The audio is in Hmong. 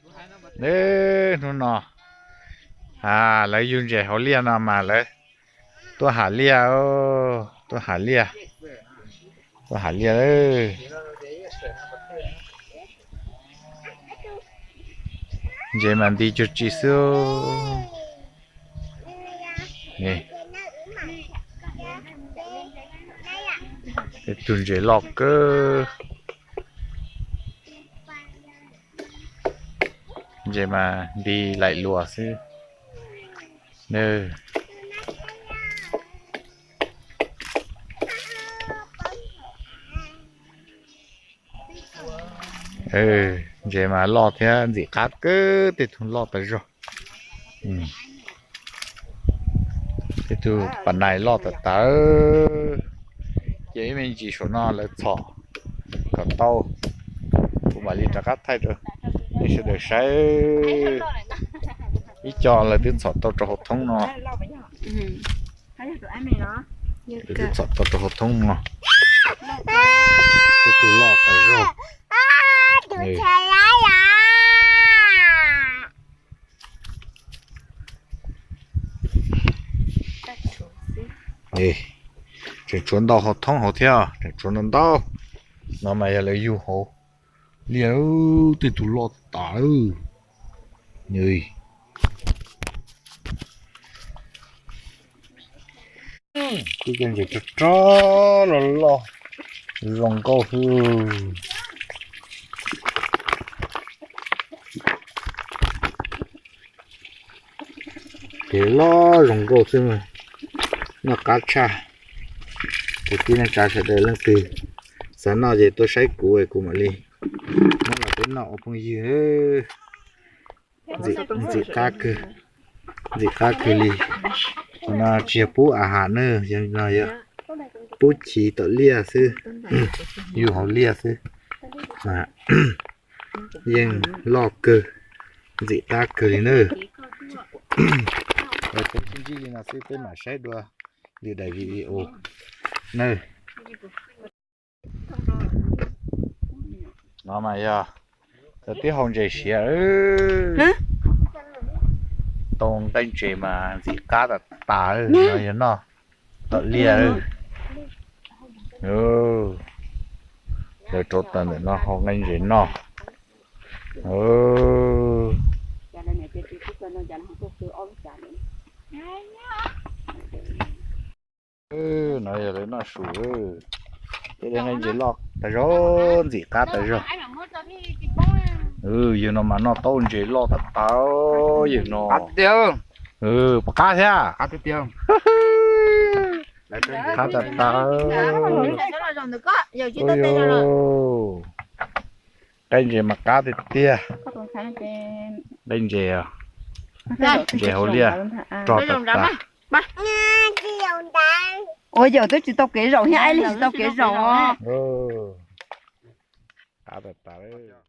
Hnub no lawv yug ntses hauv liaj no mas lawv tuaj ham liaj, tuaj ham liaj, tuaj ham liaj. Ntses mas nti cuag tsi xwb. Tej tug ntses loj kawg. Ntses mas nti laim luas xwb. Ntses mas loj thiab ntxim qab kawg, tej tug loj tas zog. Tej tug pas nais loj tas tas. Ces ib me ntsis saum no lawv txhom kom tau, kuv mam li rov qab thaij rau nej sawv daws saib. Ib co lawv twb txhom tau rau hauv thoob no. Lawv twb txhom tau rau hauv thoob no. Tej tug loj tas zog. Tseem tshuav ntau hauv thoob hauv thiab, tseem tshuav ntau ntau. No mas yog lawv yug hauv liaj, tej tug loj tas. Ib co ntses rog rog loj loj, zoo nkauj xwb. Ces loj zoo nkauj xwb, noj qab tshaj. Kuv tij neej tsa sawv daws leej twg xav noj ces tuaj saib kuv, kuv mam li muab los peb noj ua phooj ywg. Ntxim qab kawg, ntxim qab kawg li. Qhov no tsis yog pub a has na, no yog pub chiv tom liaj xwb, yug hauv liaj xwb. Yeej loj kawg, ntxim qab kawg li na. Ces sib ntsib li no xwb, peb mam saib dua lwm daim video na. No mas yog cov tib hau ntses siav. Tau nqaij ntses mas ntxim qab tas tas, no yog noj tom liaj. Lawv rauv taws ntawm no hau nqaij ntses noj. No yog lawv noj su, tej nqaij ntses loj tas zog, ntxim qab tas zog. Yog no mas noj tau ntses loj tas tas, yog no. Pom qab thiab. Qab tas tas. Nqaij ntses mas qab tiag tiag. Nqaij ntses, ntses hauv liaj rog tas tas. Ua yawm twb tsis tau kev zaum thiab, aib li tsis tau kev zaum os. Qab tas tas.